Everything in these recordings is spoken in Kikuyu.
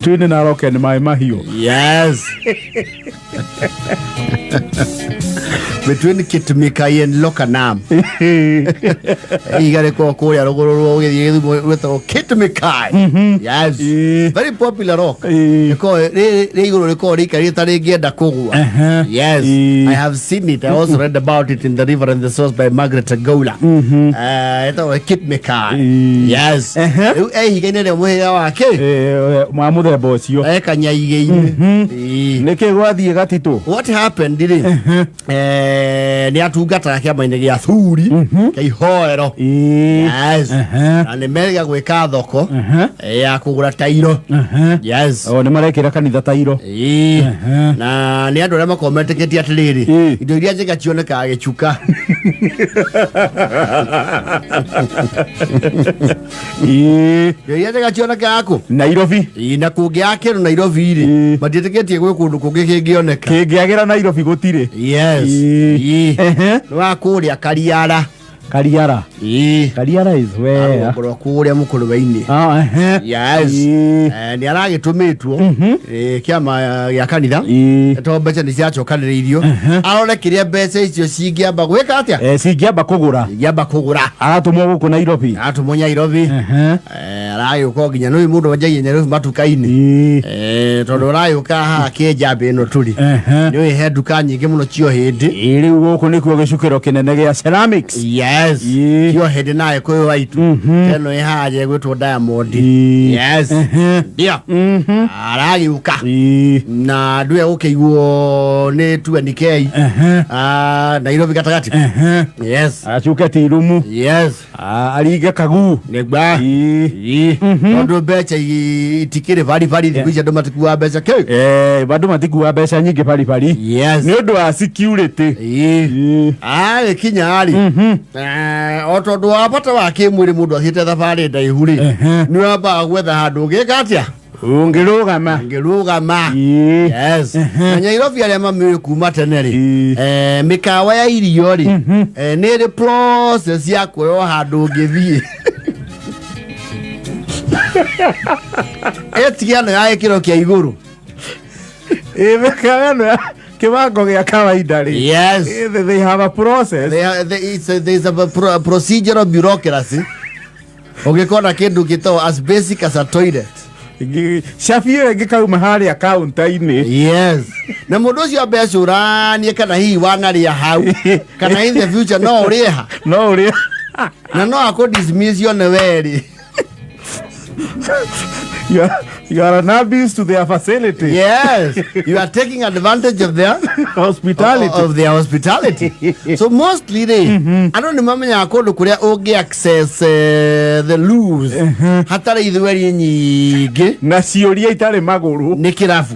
Twin Narok and Mai Mahiũ. Yes. Between Kitmikai and Lokanam. Ihiga rĩkoragwo kũrĩa rũgũrũ rwa ũgĩthiĩ Gĩthumo rwĩtagwo Kitmikai. Yes. Ĩĩ. Very popular rock. Ĩĩ. Rĩkoragwo rĩ igũrũ rĩkoragwo rĩikarĩte ta rĩngĩenda kũgũa. Ehe. Yes. Ĩĩ. I have seen it. I also read about it in The River and the Source by Margaret Gola. Ĩtagwo Kitmikai. Ĩĩ. Yes. Ehe. Rĩu e ihiga-inĩ rĩa mũhĩrĩga wake. Eh, wa mũthemba ũcio. E kanyaigĩ-inĩ. Ĩĩ. Nĩkĩ gwathiĩ gatitũ? What happened rĩ, nĩ atungataga kĩama-inĩ gĩa thuri kĩa ihoero. Ĩĩ. Yes. Ehe. Na nĩ merĩga gwĩka thoko Ehe. ya kũgũra tairo. Ehe. Yes. O nĩ marekĩra kanitha tairo. Ĩĩ. Ehe. Na nĩ andũ arĩa makoragwo metĩkĩtie atĩrĩrĩ, Ĩĩ. indo iria njega cionekaga gĩcuka. Ĩĩ. Indo iria njega cionekaga kũ? Nairobi. Ĩĩ, na kũngĩakĩrwo Nairobi rĩ, Ĩĩ. matiĩtĩkĩtie gwĩ kũndũ kũngĩ kĩngĩoneka. Kĩngĩagĩra Nairobi gũtirĩ. Yes. Ĩĩ. Ĩĩ. Ehe. Nĩ wa kũrĩa Kariara. Kariara. Ĩĩ. Kariara is where? Arũgongo rwa kũrĩa mũkũrwe-inĩ. Ah, ehe. Yes. Ĩĩ. Nĩ aragĩtũmĩtwo kĩama gĩa kanitha Ĩĩ. tondũ mbeca nĩ ciacokanĩrĩirio arore kĩrĩa mbeca icio cingĩamba gwĩka atĩa, Cingĩamba kũgũra. Cingĩamba kũgũra. Aratũmwo gũkũ Nairobi. Aratũmwo Nairobi. Ehe. Aragĩũka o nginya nĩ mũndũ wanjagia Nairobi matuka-inĩ. Ĩĩ. Tondũ ũragĩũka haha kĩnjambĩ ĩno tũrĩ, Ehe. nĩ ũĩ he nduka nyingĩ mũno cio hĩndĩ. Ĩĩ, rĩu gũkũ nĩkuo gĩcukĩro kĩnene gĩa ceramics. Yes. Ĩĩ. Kio hĩndĩ naye kũyũ waitu ĩno ĩ haha ĩgwĩtwo Diamond. Ĩĩ. Yes. Ehe. Ndio aragĩũka Ĩĩ. na ndũe gũkĩiguo nĩ 20K. Ehe. Ah, Nairobi gatagatĩ. Ehe. Yes. Acuke tirumu. Yes. Ah, aringe kagu. Nĩgwa. Ĩĩ. Ĩĩ. Tondũ mbeca itikĩrĩ baribari thikũ ici, andũ matikuaga mbeca kĩ. Andũ matikuaga mbeca nyingĩ baribari. Yes. Nĩ ũndũ wa security. Ĩĩ. Ĩĩ. Agĩkinya rĩ, o tondũ wa bata wa kĩmwĩrĩ, mũndũ athiĩte thabarĩ ndaihu rĩ, Ehe. nĩ wambaga gwetha handũ ũngĩka atĩa? Ũngĩrũgama. Ũngĩrũgama. Ĩĩ. Yes. Na Nyairobi arĩa mamĩũĩ kuma tene rĩ, Ĩĩ. mĩkawa ya irio rĩ, nĩ ĩrĩ process ya kuoywo handũ ũngĩthiĩ ĩtigano ya gĩkĩro kĩa igũrũ. Ĩĩ, mĩkawa ĩno ya kĩwango gĩa kawaida rĩ. Yes. Ĩĩ, they have a process. There's a procedural bureaucracy ũngĩkona kĩndũ gĩtagwo as basic as a toilet. Cabi ĩyo ĩngĩkauma harĩa kaunta-inĩ. Yes, na mũndũ ũcio ambe acũranie kana hihi wanarĩa hau, kana in the future no ũrĩe ha. No ũrĩa. Na no akũ dismiss one werĩ. You are an abuse to their facility. Yes, you are taking advantage of their hospitality. Of their hospitality. So mostly rĩ, andũ nĩ mamenyaga kũndũ kũrĩa ũngĩ access the loos hatarĩ ithweri nyingĩ na ciũria itarĩ magũrũ. Nĩ kĩrabu,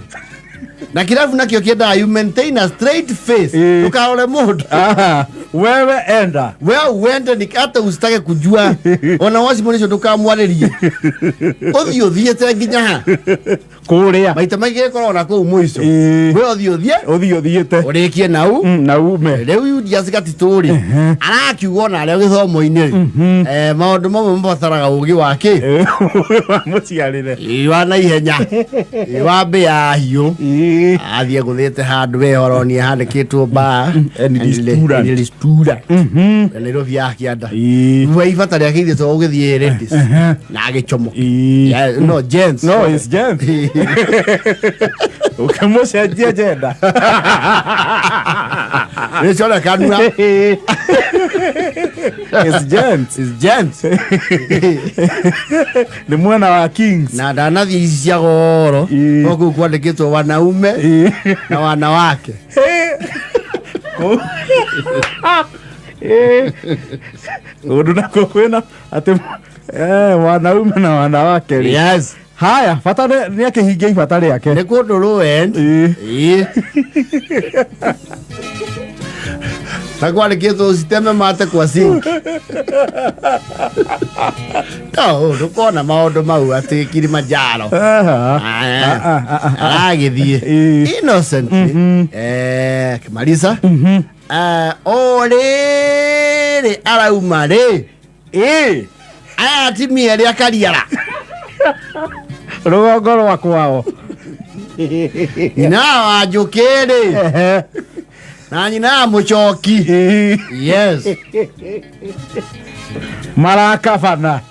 na kĩrabu nakĩo kĩendaga you maintain a straight face. Ĩĩ. Ndũkarore mũndũ. Aha, wewe enda. We uende ni hata usitake kujua, ona wacimũ nicio ndũkamwarĩrie, ũthiĩ ũthiĩte nginya ha? Kũrĩa. Maita maingĩ gĩkoragwo na kũu mũico. Ĩĩ. We ũthiĩ ũthiĩ ũthiĩ ũthiĩte ũrĩkie nau. Na ume. Rĩu Julius Gatitũ rĩ, arakiuga ona arĩa gĩthomo-inĩ rĩ, maũndũ mamwe mabataraga ũgĩ wa kĩ? Wa mũciarĩre. Ĩ, wa naihenya. Ĩ, wa mbĩa hiũ. Ĩĩ. Athiĩ gũthĩte handũ we oronie handĩkĩtwo bar And restaurant. And restaurant. Nairobi ya kĩanda. Ĩĩ. We ibata rĩake ithe to ũgĩthiĩ ladies na agĩcomoka. Ĩĩ. Yeah, no gents. No, it's gents. Ũkĩmũcenjia gender. Nĩciona kanua. It's gents. It's gents. Nĩ mwena wa Kings. Na ndanathiĩ ici cia goro. Ĩĩ. No kũu kwandĩkĩtwo wanaume Ĩĩ. na wanawake. Ĩĩ. Ũndũ nakuo kwĩna atĩ wanaume na wanawake rĩ. Yes. Haya, bata nĩ akĩhingia ibata rĩake. Nĩ kũndũ rũend. Ĩĩ. Ĩĩ. Na kwandĩkĩtwo usiteme mate kwa sink. No ndũkona maũndũ mau atĩ Kilimanjaro. Aha. Ah, Ah, ah, ah, ah. Aragĩthiĩ Ĩĩ. innocently, akĩmarisa. O rĩrĩ arauma rĩ, Ĩĩ. aya atimia erĩ akariara. Rũgongo rwa kwao. Nyina wa njũkĩ rĩ na nyina wa mũcoki. Yes. Marakabana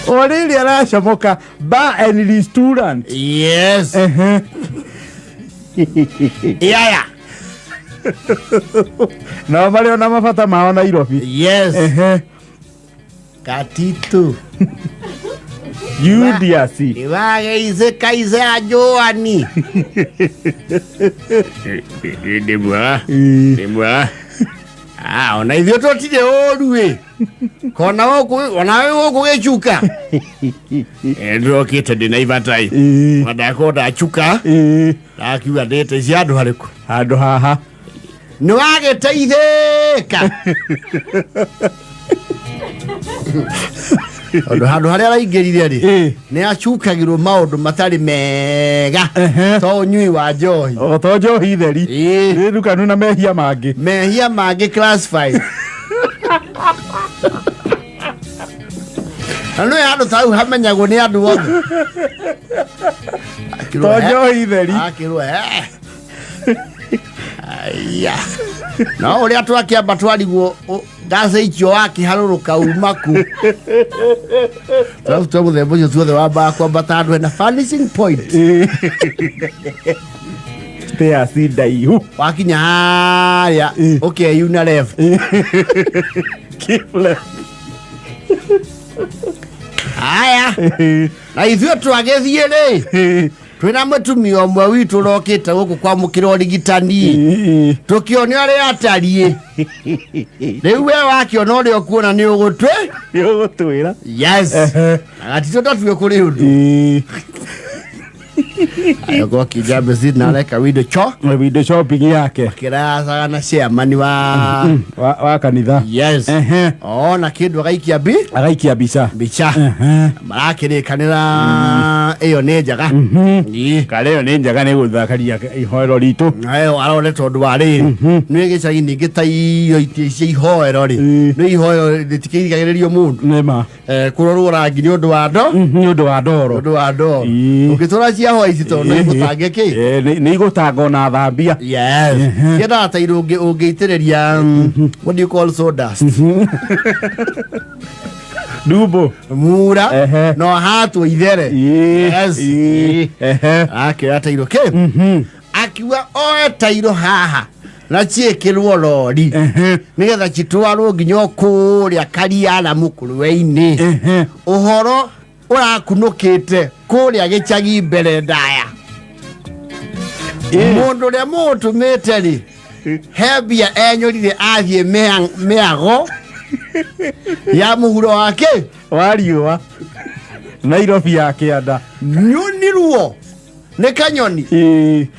o rĩrĩ aracomoka bar and restaurant. Yes. Yaya. Nao marĩ ona mabata mao Nairobi. Yes. Katitu. Judias. Nĩwageice kaice ya Joani. Ndĩ mwega. Ndĩ mwega. Ah, ona ithuĩ tũtirĩ ũru ĩ. Kona gũkũ, ona wĩ gũkũ gĩcuka. Ndĩrokĩte ndĩ na ibata ĩ. Ona ndakorwo ndacuka. Ndakiuga ndĩte ici handũ harĩkũ. Handũ haha. Nĩ wagĩteithĩka. Tondũ handũ harĩa araingĩrire rĩ nĩ acukagĩrwo maũndũ matarĩ mega to ũnyui wa njohi. O to njohi theri. Ĩĩ. Nĩ ndukanu na mehia mangĩ. Mehia mangĩ classified. Na nĩ handũ ta hau hamenyagwo nĩ andũ othe. Akĩrwo, To "Eh." njohi theri. Akĩrwo, "Eh." Aya. No ũrĩa twakĩamba twarigwo ngaca icio wakĩharũrũka uma kũ. Tũrabu twa mũthemba ũcio tuothe wambaga kwambata handũ hena vanishing point. Stairs ndaihu. Wakinya harĩa ũkeyuna left. Keep left. Aya. Na ithuĩ twagĩthiĩ rĩ twĩna mũtumia ũmwe witũ ũrokĩte gũkũ kwamũkĩra ũrigitani tũkĩone ũrĩa atariĩ. Rĩu we wakĩona ũrĩa ũkuona nĩ ũgũtwĩ. Nĩ ũgũtwĩra. Yes. Na gatitũ ndatue kũrĩ ũndũ. Agĩkorwo akĩnja mbici na areka window cho. Window shopping yake. Kĩracaga na chairman wa Wa kanitha. Yes. Ona kĩndũ agaikia mbi. Agaikia mbica. Mbica. Marakĩrĩkanĩra ĩyo nĩ njega. Ĩĩ. Kana ĩyo nĩ njega nĩ gũthakaria ihoero ritũ. Nayo arore tondũ wa rĩrĩ nĩ gĩcagi ningĩ ta irio itĩ cia ihoero rĩ nĩ ihoero rĩtikĩrigagĩrĩrio mũndũ. Nĩ ma. Kũrorwo rangi nĩ ũndũ wa ndo. Nĩ ũndũ wa ndoro. Ũndũ wa ndoro. Ũngĩtũra cia hwa ici tondũ no igũtange kĩ. Nĩ igũtanga ona thambia. Yes. Ciendaga ta irio ũngĩitĩrĩria what do you call sawdust? Ndumbo. Mura no hatwo ithere. Yes. Akĩoya tairo kĩ? Akiuga oe tairo haha na ciĩkĩrwo rori nĩgetha citwarwo nginya o kũrĩa Kariara mũkũrwe-inĩ. Ũhoro ũrakunũkĩte kũrĩa gĩcagi mbere ndaya. Mũndũ ũrĩa mũũtũmĩte rĩ he mbia enyũrire athiĩ mĩago ya mũhuro wake wa riũa Nairobi ya kĩanda. Nyonirwo nĩ kanyoni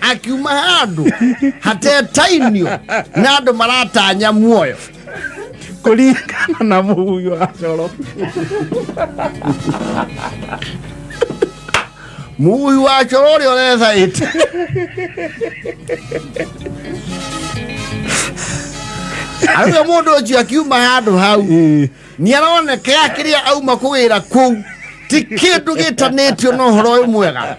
akiuma handũ hatetainio na andũ maratanya muoyo kũringana na mũhuyu wa coro. Mũhuyu wa coro ũrĩa ũrethaĩte. Arauga mũndũ ũcio akiuma handũ hau nĩ aroneka kĩrĩa auma kũgĩra kũu ti kĩndũ gĩtanĩtio na ũhoro ũyũ mwega.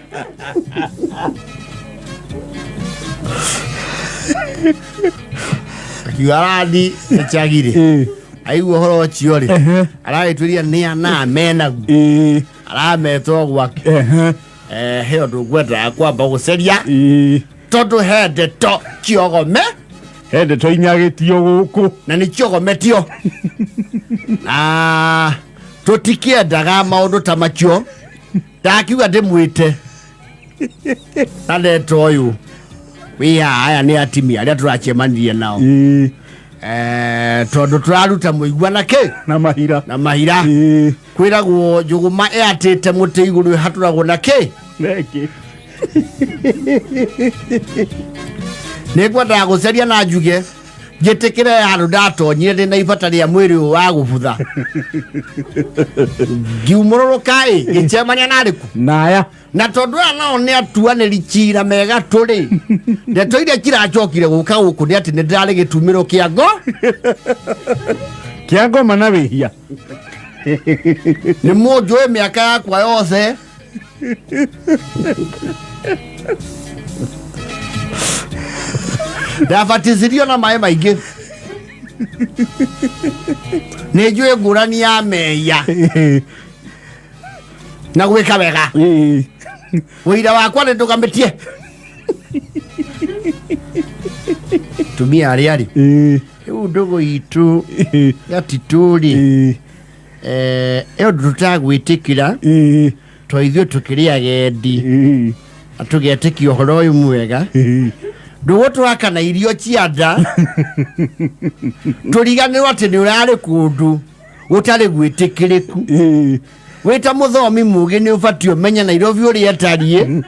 Akiuga arathi gĩcagi-rĩ aigua ũhoro ũcio rĩ aragĩtuĩria nĩ ana menaguo arametwo gwake. He ũndũ ngwendaga kwamba gũceria tondũ he ndeto ciogome. He ndeto inyagĩtio gũkũ. Na nĩ ciogometio. Na tũtikĩendaga maũndũ ta macio. Ndakiuga ndĩmwĩte na ndeto ũyũ wĩ haha aya nĩ atimia arĩa tũracemanirie nao. Tondũ tũraruta mũigua na kĩ? Na mahira. Na mahira. Kwĩragwo njũgũma ĩatĩte mũtĩ igũrũ ĩhatũragwo na kĩ? Nĩkĩ? Nĩ ngwendaga gũceria na njuge njĩtĩkĩre handũ ndatonyire ndĩ na ibata rĩa mwĩrĩ ũyũ wa gũbutha. Ngiumũrũrũka ĩ ngĩcemania na arĩkũ? Naya. Na tondũ aya nao nĩ atuanĩri cira mega tũrĩ. Ndeto iria ciracokire gũka gũkũ nĩ atĩ nĩ ndĩrarĩ gĩtumĩro kĩa ngo. Kĩa ngoma na wĩhia. Nĩ mũnjũĩ mĩaka yakwa yothe. Ndabatithirio na maĩ maingĩ. Nĩ njũĩ ngũrani ya mehia na gwĩka wega. Wĩira wakwa nĩ ndũgamĩtie. Tumia arĩa rĩ rĩu ndũgũ itũ gatitũ rĩ ĩyo tũtagwĩtĩkĩra to ithuĩ tũkĩrĩ agendi na tũgetĩkia ũhoro ũyũ mwega. Ndũgũ twakana irio cia nda tũriganĩrwo atĩ nĩ ũrarĩ kũndũ gũtarĩ gwĩtĩkĩrĩku. Wĩta mũthomi mũgĩ nĩ ũbatiĩ ũmenye Nairobi ũrĩa ĩtariĩ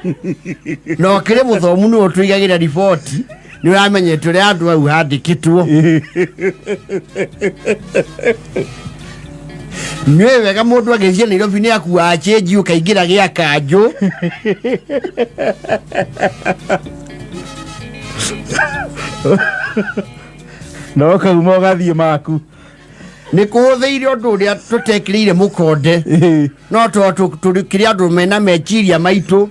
na ũkĩrĩ mũthomu nĩwe ũtũigagĩra riboti nĩ ũramenyete ũrĩa andũ hau handĩkĩtwo. Nĩũĩ wega mũndũ agĩthiĩ Nairobi nĩ akuaga cĩnji ũkaingĩra gĩa kanjũ. Na ũkauma ũgathiĩ maku. Nĩ kũhũthĩire ũndũ ũrĩa tũtekĩrĩire mũkonde no to tũkĩrĩ andũ mena meciria maitũ.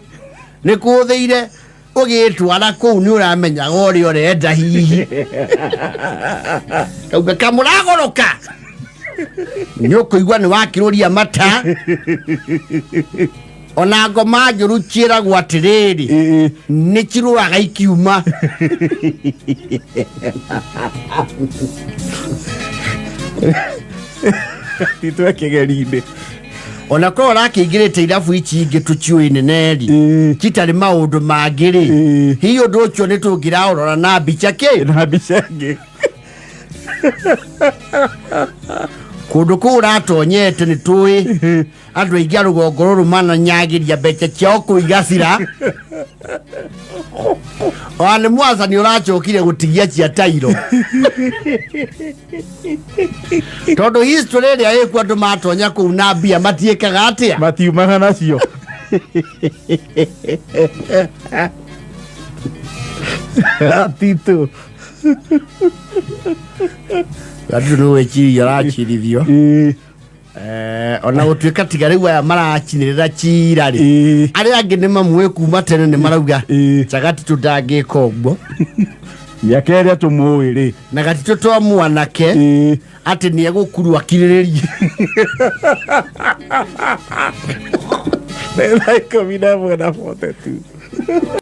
Nĩ kũhũthĩire ũgĩtwara kũu nĩ ũramenyaga ũrĩa ũrenda hihi. Kauga kamũragũrũka nĩ ũkũigua nĩ wakĩrũria mata. Ona ngoma njũru ciĩragwo atĩrĩrĩ nĩ cirũaga ikiuma. Titwe kĩgeri-inĩ. Ona korwo ũrakĩingĩrĩte irabu ici ingĩ tũciũĩ nene rĩ citarĩ maũndũ mangĩ rĩ hihi ũndũ ũcio nĩ tũngĩraũrora na mbica kĩ? Na mbica ĩngĩ. Kũndũ kũu ũratonyete nĩ tũĩ andũ aingĩ a rũgongo rũrũ mananyagĩria mbeca ciao kũu igacira. Ona nĩ mwathani ũracokire gũtigia cia tairo. Tondũ history ĩrĩa ĩkuo andũ matonya kũu na mbia matiĩkaga atĩa? Matiumaga nacio. Atitũ. Andũ nĩ gwĩciria aracirithio. Ona gũtuĩka tiga rĩu aya maracinĩrĩra cira rĩ arĩa angĩ nĩ mamũĩ kuma tene nĩ marauga Gatitũ ndangĩka ũguo. Mĩaka ĩrĩa tũmũĩ rĩ na Gatitũ to mwanake atĩ nĩ egũkurwo akirĩrĩrie. Thaa 11 na 42.